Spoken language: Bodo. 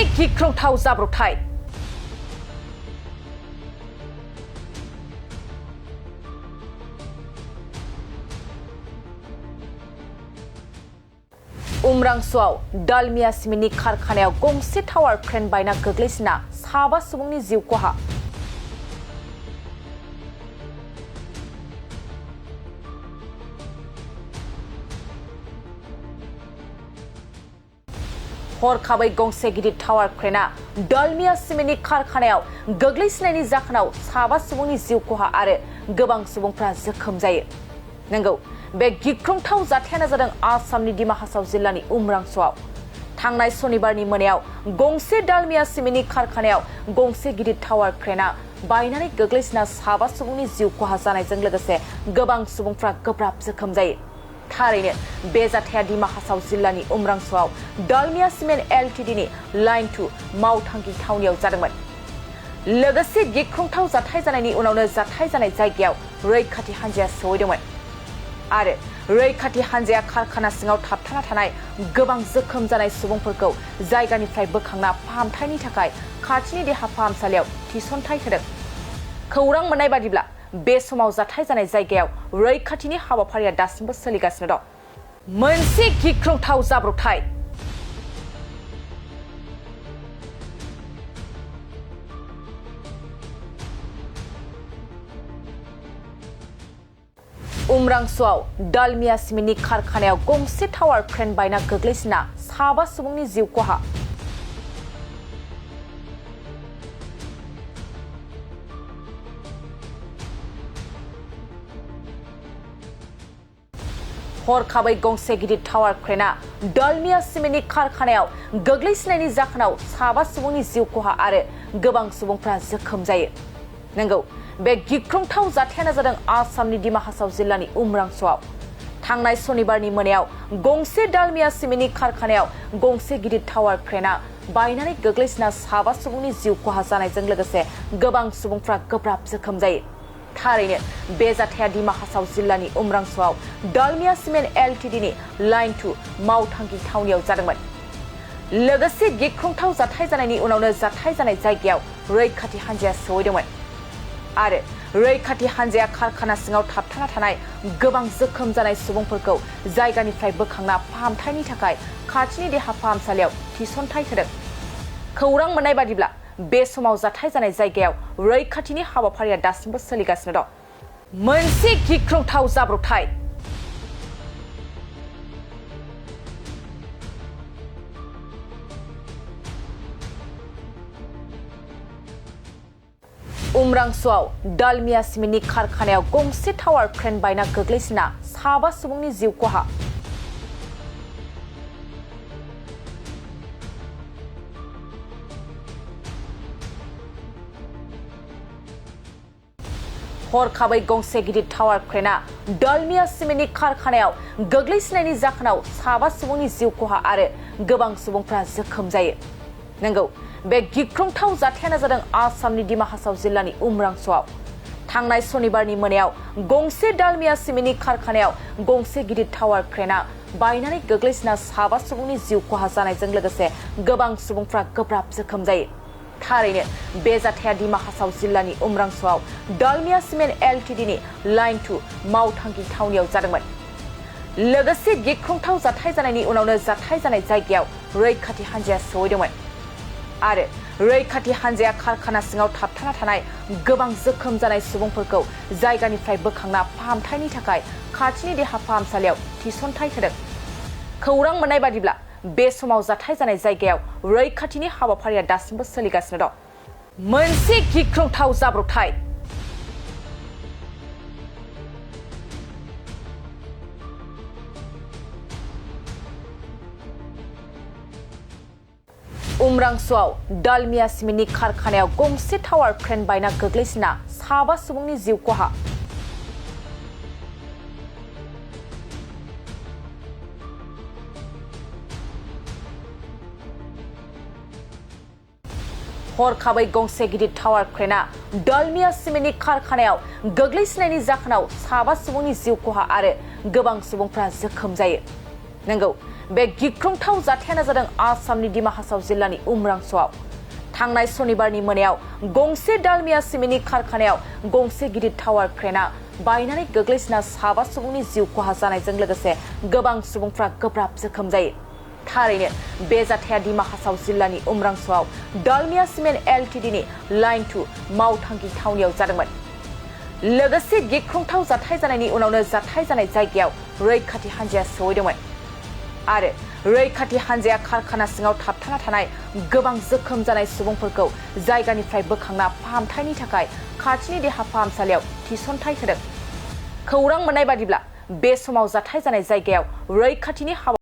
मोनसे गिख्रंथाव जाब्रबथाय उमरांसुआव डालमिया सिमेन्टनि कारखानायाव गंसे टावार क्रेन बायना गोग्लैसिना 7 सुबुंनि जिउ खहा। हरखाबै गंसे गिदिर टावार क्रेनआ डालमिया सिमेन्टनि कारखानायाव गोग्लैसिनायनि जाहोनाव 7 सुबुंनि जिउ खहा आरो गोबां सुबुंफ्रा जोखोम जायो। नंगौ, बे गिख्रंथाव जाथायानो जादों आसामनि डिमा हासाव जिल्लानि उमरांसुआव। थांनाय सनिबारनि मोनायाव गंसे डालमिया सिमेन्टनि कारखानायाव गंसे गिदिर टावार क्रेनआ बायनानै गोग्लैसिना 7 सुबुंनि जिउ खहा जानायजों लोगोसे गोबां सुबुंफ्रा गोब्राब जोखोम जायो। थारैनो बे जाथाया डिमा हासाव जिल्लानि उमरांसुआव डालमिया सिमेन्ट एलटिडिनि लाइन 2 मावथांखि थावनियाव जादोंमोन। लोगोसे गिख्रंथाव जाथाय जानायनि उनावनो जाथाय जानाय जायगायाव रैखाथि हान्जाया सौहैदोंमोन आरो रैखाथि हान्जाया कारखाना सिङाव थाबथाना थानाय गोबां जोखोम जानाय सुबुंफोरखौ जायगानिफ्राय बोखांना फाहामथायनि थाखाय खाथिनि देहा फाहामसालियाव थिसनथाय होदों। खौरां मोननाय बादिब्ला बे समाव जाथाय जानाय जायगायाव रैखाथिनि हाबाफारिया दासिमबो सोलिगासिनो दं। मोनसे गिख्रंथाव जाब्रबथाय उमरांसुआव डालमिया सिमेन्टनि कारखानायाव गंसे टावार क्रेन बायना गोग्लैसिना 7 सुबुंनि जिउ खहा। हरखाबै गंसे गिदिर टावार क्रेनआ डालमिया सिमेन्टनि कारखानायाव गोग्लैसिनायनि जाहोनाव 7 सुबुंनि जिउ खहा आरो गोबां सुबुंफ्रा जोखोम जायो। नंगौ, बे गिख्रंथाव जाथायानो जादों आसामनि डिमा हासाव जिल्लानि उमरांसुआव। थांनाय सनिबारनि मोनायाव गंसे डालमिया सिमेन्टनि कारखानायाव गंसे गिदिर टावार क्रेनआ बायनानै गोग्लैसिना 7 सुबुंनि जिउ खहा जानायजों लोगोसे गोबां सुबुंफ्रा गोब्राब जोखोम जायो। थारैनो बे जाथाया डिमा हासाव जिल्लानि उमरांसुआव डालमिया सिमेन्ट एलटिडिनि लाइन 2 मावथांखि थावनियाव जादोंमोन। लोगोसे गिख्रंथाव जाथाय जानायनि उनावनो जाथाय जानाय जायगायाव रैखाथि हान्जाया सौहैदोंमोन आरो रैखाथि हान्जाया कारखाना सिङाव थाबथाना थानाय गोबां जोखोम जानाय सुबुंफोरखौ जायगानिफ्राय बोखांना फाहामथायनि थाखाय खाथिनि देहा फाहामसालियाव थिसनथाय होदों। खौरां मोननाय बादिब्ला बे समाव जाथाय जानाय जायगायाव रैखाथिनि हाबाफारिया दासिमबो सोलिगासिनो दं। मोनसे गिख्रंथाव जाब्रबथाय उमरांसुआव डालमिया सिमेन्टनि कारखानायाव गंसे टावार क्रेन बायना गोग्लैसिना 7 सुबुंनि जिउ खहा। हरखाबै गंसे गिदिर टावार क्रेनआ डालमिया सिमेन्टनि कारखानायाव गोग्लैसिनायनि जाहोनाव 7 सुबुंनि जिउ खहा आरो गोबां सुबुंफ्रा जोखोम जायो। नंगौ, बे गिख्रंथाव जाथायानो जादों आसामनि डिमा हासाव जिल्लानि उमरांसुआव। थांनाय सनिबारनि मोनायाव गंसे डालमिया सिमेन्टनि कारखानायाव गंसे गिदिर टावार क्रेनआ बायनानै गोग्लैसिना 7 सुबुंनि जिउ खहा जानायजों लोगोसे गोबां सुबुंफ्रा गोब्राब जोखोम जायो। थारैनो बे जाथाया डिमा हासाव जिल्लानि उमरांसुआव डालमिया सिमेन्ट एलटिडिनि लाइन 2 मावथांखि थावनियाव जादोंमोन। लोगोसे गिख्रंथाव जाथाय जानायनि उनावनो जाथाय जानाय जायगायाव रैखाथि हान्जाया सौहैदोंमोन आरो रैखाथि हान्जाया कारखाना सिङाव थाबथाना थानाय गोबां जोखोम जानाय सुबुंफोरखौ जायगानिफ्राय बोखांना फाहामथायनि थाखाय खाथिनि देहा फाहामसालियाव थिसनथाय होदों। खौरां मोननाय बादिब्ला बे समाव जाथाय जानाय जायगायाव रैखाथिनि हाबाफारिया दासिमबो सोलिगासिनो दं। मोनसे गिख्रंथाव जाब्रबथाय उमरांसुआव डालमिया सिमेन्टनि कारखानायाव गंसे टावार क्रेन बायना गोग्लैसिना 7 सुबुंनि जिउ खहा। हरखाबै गंसे गिदिर टावार क्रेनआ डालमिया सिमेन्टनि कारखानायाव गोग्लैसिनायनि जाहोनाव 7 सुबुंनि जिउ खहा आरो गोबां सुबुंफ्रा जोखोम जायो। नंगौ, बे गिख्रंथाव जाथायानो जादों आसामनि डिमा हासाव जिल्लानि उमरांस'आव थांनाय सनिबारनि मोनायाव गंसे डालमिया सिमेन्टनि कारखानायाव गंसे गिदिर टावार क्रेनआ बायनानै गोग्लैसिना 7 सुबुंनि जिउ खहा जानायजों लोगोसे गोबां सुबुंफ्रा गोब्राब जोखोम जायो। थारैनो बे जाथाया डिमा हासाव जिल्लानि उमरांस'आव डालमिया सिमेन्ट एलटिडिनि लाइन 2 मावथांखि थावनियाव जादोंमोन। लोगोसे गिख्रंथाव जाथाय जानायनि उनावनो जाथाय जानाय जायगायाव रैखाथि हान्जाया सौहैदोंमोन आरो रैखाथि हान्जाया कारखाना सिङाव थाबथाना थानाय गोबां जोखोम जानाय सुबुंफोरखौ जायगानिफ्राय बोखांना फाहामथायनि थाखाय खाथिनि देहा फाहामसालियाव थिसनथाय होदों। खौरां मोननाय बादिब्ला बे समाव जाथाय जानाय जायगायाव रैखाथिनि हाबा